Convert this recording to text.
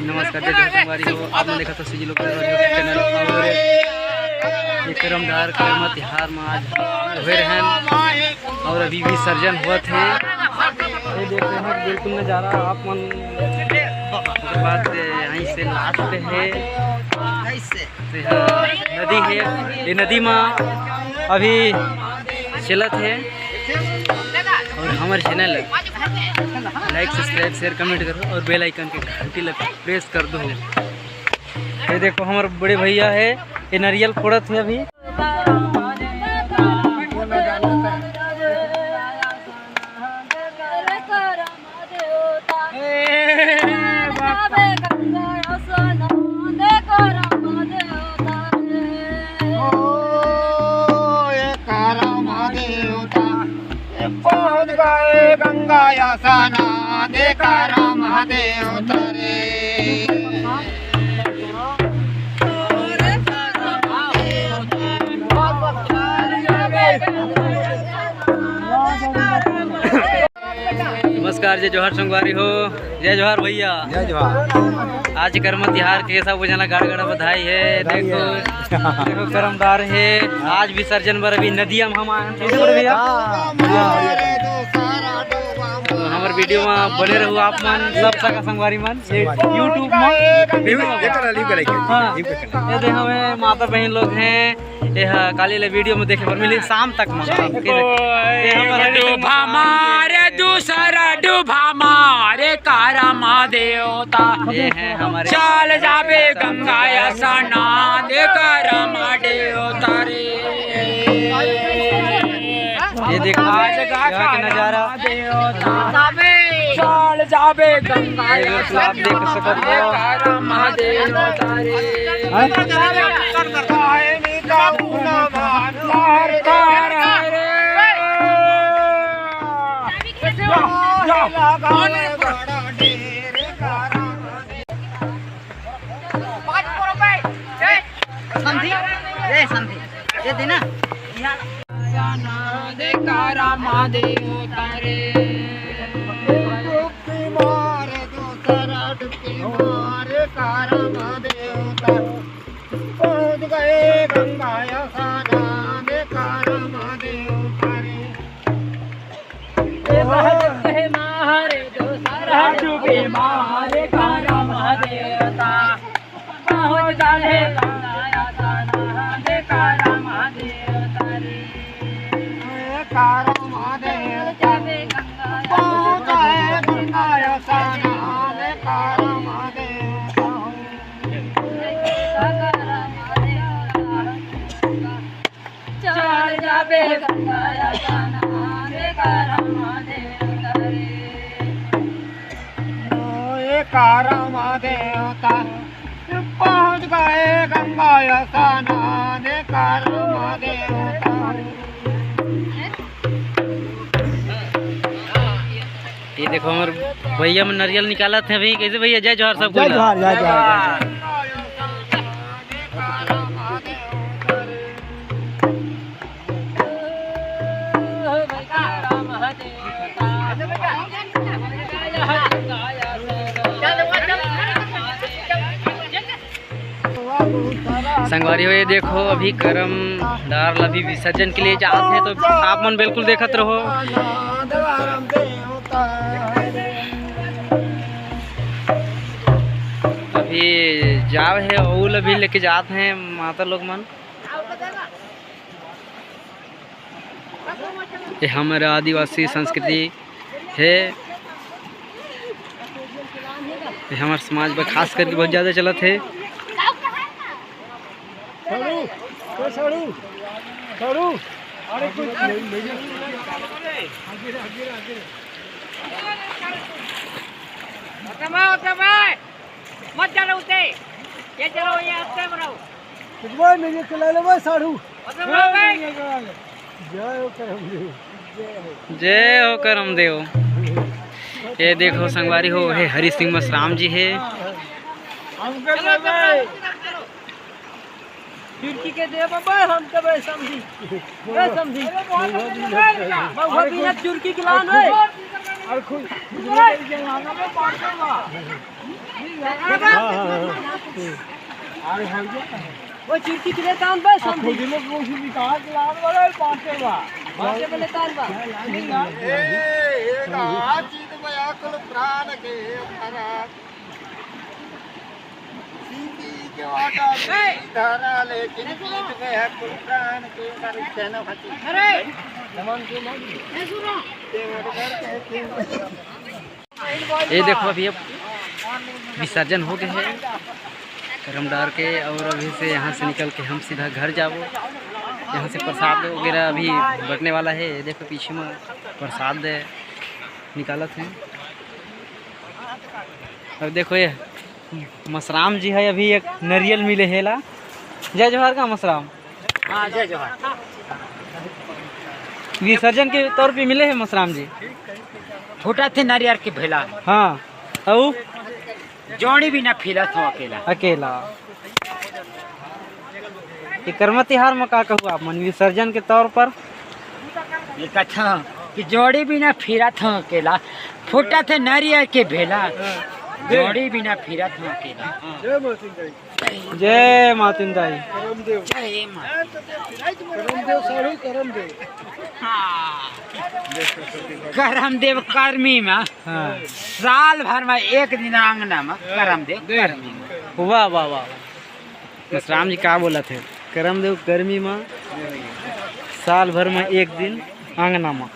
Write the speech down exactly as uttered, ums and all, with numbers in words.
नमस्कार, जय जोहार संगवारी हो, आप मन देखत हो सीजी लोकल चैनल। और ये करमदार करमा तिहार में आज हुए रहन और अभी विसर्जन हुआ थे। ये देख रहे हैं बिल्कुल नज़ारा आप मन। ओकर बाद यहीं से लास्ट है, तो यहाँ नदी है, ये नदी में अभी चलत है। और हमारे चैनल लाइक, सब्सक्राइब, शेयर, कमेंट करो और बेल आइकन के घंटी लगा प्रेस कर दो। ये देखो, हमारे बड़े भैया है, ये नारियल फोड़त है अभी। पहुँच गए गंगा स्नान, देखा राम देवता रे। नमस्कार, जय जोहार संगवारी हो, जय जोहार भैया। जय जोहार। आज करमा तिहार के सब जना गाड़ा गाड़ा बधाई है। देखो, देखो करमदार है, आज विसर्जन बर अभी नदिया में हम आए हैं। कैसे बोले भैया? हाँ, बढ़िया, बढ़िया। तो हमारे वीडियो में बने रहो आप मन, सब सगा संगवारी मन, ये YouTube में। हाँ, ये दे हमें माता बहन लोग हैं, ये हा, काली ले वीडियो में देखे बर मिली शाम तक में। ये हमारा डूबा मारे, दूसरा डूबा मारे, करमा देवता। ये है हमारे चल जाबे गंगा स्नान, करमा देवता रे। ये देखो, आज यहाँ का नज़ारा। चल जाबे गंगा ये देखो, आप देख सकते हो। करमा देवता रे। समधी, ए समधी, ये देना। पहुँच गए गंगा स्नान, करमा देवता रे। कहे मारे दूसरा डूबी मारे, करमा देवता। पहुँच गए गंगा स्नान, करमा देवता रे। करमा देवता। पहुँच गए गंगा स्नान, करमा देवता। चल जाबे गंगा स्नान, करमा देवता रे। ए करमा देवता, पहुँच गए गंगा स्नान, करमा देवता। ये देखो, हमर भैया मन नरियल निकालत हे अभी। कैसे भैया, जय जोहार सबको। जय जोहार, जय जोहार, जय जोहार। संगवारी हो, ये देखो, अभी करम डार ला भी विसर्जन के लिए जात हे, तो आप मन बिल्कुल देखत रहो। अभी जाव हे, ओला भी लेके जात हे माता लोग मन। ये हमर आदिवासी संस्कृति हे, ये हमर समाज बर खास करके बहुत ज्यादा चलत हे। साढ़ू, ओ साढ़ू, साढ़ू, अरे कुछ मत चलो उसे, ये चलो, ये आस्ते बढ़ाओ। कुछ भाई नहीं, ये चला ले भाई साढ़ू। जय हो करमदेव। जय हो करमदेव। ये देखो संगवारी हो, हे हरि सिंह मसराम जी हे। चुरकी के दे बबे, हम के बे समधी। बे समधी। महुआ बिना चुरकी के लान बे। अरे खुद, खुद लेके जाना ना बे, पाँच सौ का। हाँ, हाँ, हाँ। अरे हाँ जी। वो चुरकी के ले तान बे आ, समधी। खुद लोग वो भी निकाल के लान वाला है, पाँच सौ का। पाँच सौ में ले तान बा। नहीं ना। ए, ए, का चीज में अकल प्राण के धरा। धरा लेकिन गीत में है कुल प्राण के कर चैनल खातिर। अरे! ये देखो, अभी अब विसर्जन हो गए है करम डार के, और अभी से यहाँ से निकल के हम सीधा घर जाबो। यहाँ से प्रसाद वगैरह अभी बटने वाला है। ये देखो, पीछे में प्रसाद निकालत है। अब देखो, ये मसराम जी है, अभी एक नरियल मिले हे ला। जय जोहार का मसराम। हाँ, जय जोहार। विसर्जन के तौर पे मिले हे मसराम जी। फूटा थे नरियल के भेला। हाँ, अउ जोड़ी भी ना फिरत हो अकेला। अकेला। ये करमा तिहार में का कहू आप मन विसर्जन के तौर पर? ये कथा कि जोड़ी भी ना फिरत हो अकेला, फूटा थे नरियल के भेला, जोड़ी भी ना फिरत हो अकेला। जय मातिन दाई। जय मातिन दाई। करमदेव। जय माँ। करमदेव साढ़ू करमदेव। हाँ। करमदेव करमी में हाँ। साल भर में एक दिन आंगना में करमदेव करमी में। वाह, वाह, वाह। बस राम जी का बोलत हे? करमदेव करमी में साल भर में एक दिन आंगना में।